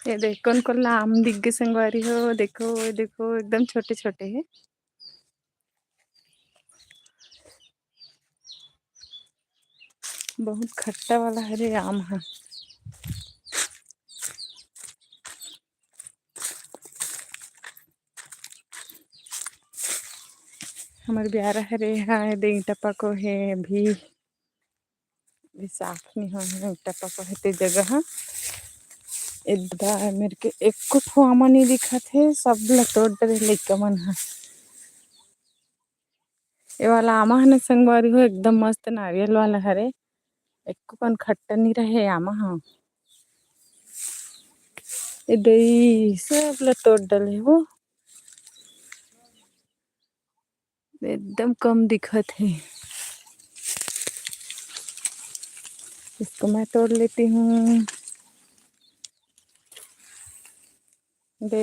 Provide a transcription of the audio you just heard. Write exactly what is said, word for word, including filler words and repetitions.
ये देख, कोन कोन ला आम दिख गे संगवारी हो। देखो, ये देखो, एकदम छोटे छोटे हे। बहुत खट्टा वाला हरे आम ह। हमर बियारा हरे हा, ये दे ईंटा पको हे अभी। बैसाख नहीं हो, ईंटा पको हे ते जगह ह। एदा मेर के एको ठो आमा नहीं दिखत हे, सब ल तोड़ डरे लइका मन ह। ये वाला आमा ह ना संगवारी हो, एकदम मस्त नारियल वाला हरे। एको कन खट्टा नहीं रहे आमा ह। ए दई सब ल तोड़ डले हो, एकदम कम दिखत हे। इसको मैं तोड़ लेती हूँ। दे